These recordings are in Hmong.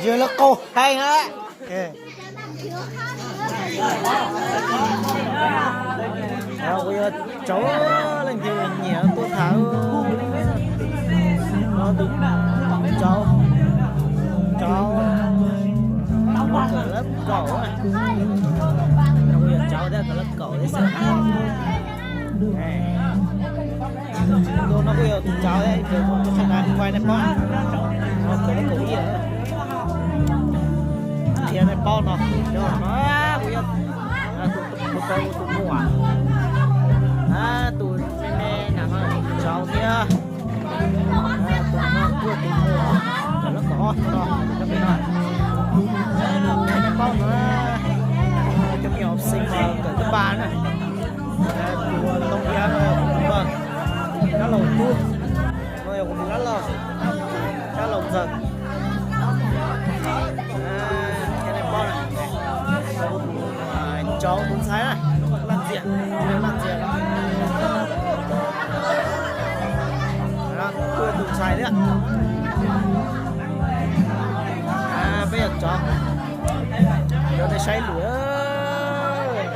Yog lawv qaug heev na. Kuv yuav tsav leej twg nyiam tuaj tham. No tus tsav, tsav, kawm lab kaum, kuv yuav tsav thiab, kawm lab kaum thiab xwb. Tus no kuj yog tus tsav thiab, ib tus tsav na, kuv qhia nej paub, kawm lab kaum ib, qhia nej paub no, no kuv yuav, tus, tus, tus muam, tus me me na, tsav thiab. Tus no kuj tus muam, kawm lab kaum ob no, cov me no, nej paub no, cov me nyuam học sinh kawm cấp ba na. Tus Toob Iab no yog kuv tus dab laug tub, no yog kuv tus dab laug, dab laug ntxawg. Cov nej paub na, tus, tus ntxhais na, Laj Ntxias, Laj Ntxias. Kuj yog tus ntxhais thiab. Peb yuav tsav, cov nej saib lwm,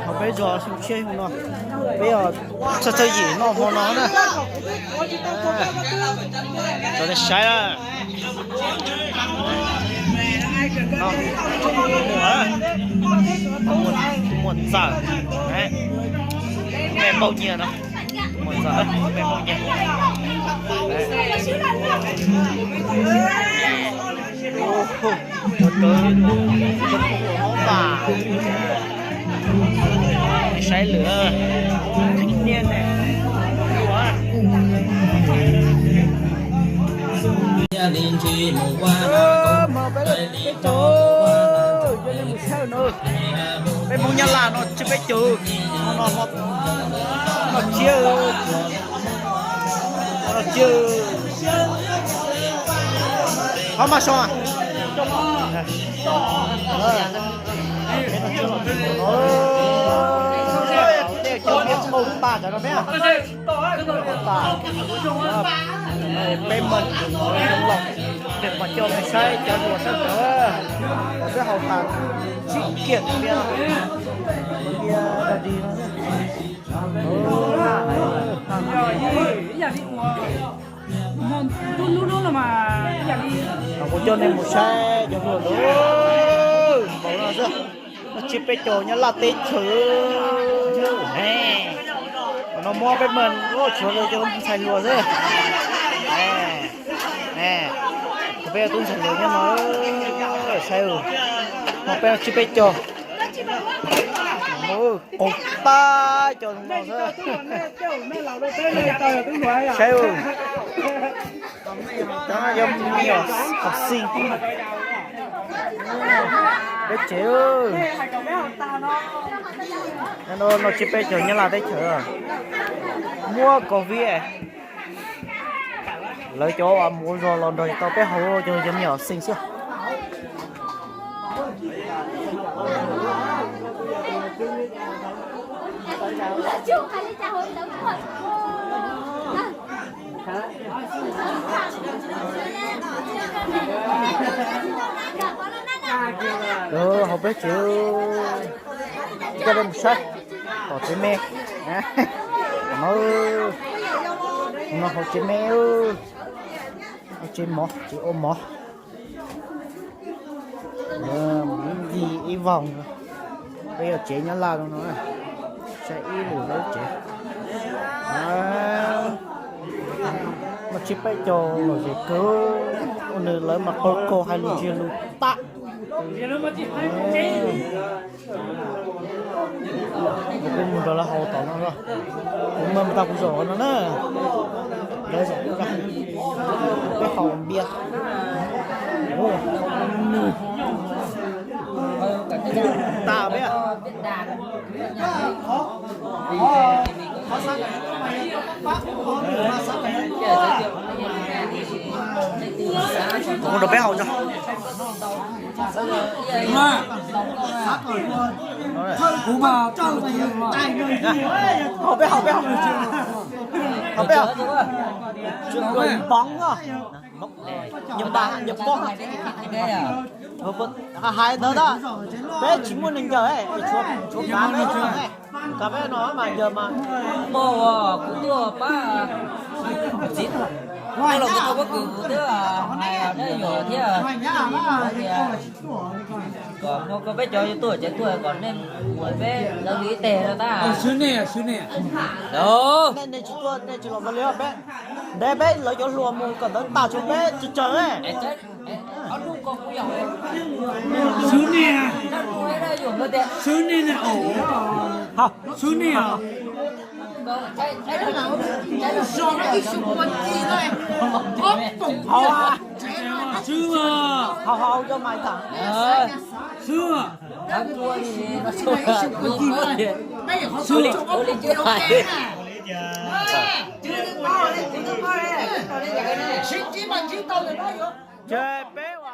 hauv peb zos xyoo tshiab xyoo no, peb yuav txhawj txhawj yim noj hmo no na. Cov nej saib na, muam, muam ntxawm, me npaum nyias no, muam ntxawm, me npaum nyias. Ua kawg, ua kawg, ua kawg, saib lwm. Peb Hmoob Nyab Laj no tsiab peb caug, no, no tsiab, no tsiab, qhov mas so. Peb mas, peb mas coj mus saib cov hluas sab ntawd, peb haus tas tsib kiag tiag, tiag dog dig no. Kuv coj nej mus saib cov hluas ntawd, npaum no xwb. No tsiab peb caug Nyab Laj teb chaws. No muab peb mas, tshuav cov ntxhais hluas xwb. Peb tub ntxhais hluas nyob no, saib, no peb tsiab peb caug. Qaug tag cov no xwb. Saib, cov no yog me nyuam học sinh peb tsev. No tsiab peb caug Nyab Laj teb chaws, muab covid, lawv cov mus ua zog los nrog tsis tau peb haus, cov yog me nyuam học sinh xwb. Haus peb tsev, coj peb mus saib tom tsev me. No, no haus tsev me, tsev mov, tsev ua mov. Ncig ib vog, peb yog tsev Nyab Laj no, saib ib lwm lawv tsev. Muaj tsib peb caug lom zem kawg, ua nws lawv mas qaug qaug hais lus tsis lus tag. Kuv mus nrog lawv haus tom no, kuv mus tag kuv zaum no na, lawv zaum kuv, peb haus npias. Tas peb. Kuv mus nrog peb haus tso. Haus peb, haus peb, haus peb, haus. Npov, npov. Hais ntawd na, peb tsis muaj neeg ncaws, tshuav kav peb, kav peb no mas ncaws mas. Muaj uas kuv tuaj pab txiv, los kuv tau pob kws kuv twb hais dab yuam thiab tias kom muaj peb cov tuaj tsev tuaj kom nej mus peb lawv ib teg no tab. Nej tsis tuaj, nej tsis los li peb, ntev peb lawv cov hluas mus kom ntawd tag tshuav peb tsawg tsawg. Xwb nej, xwb nej, xwb nej. Xwb, xwb. Ces peb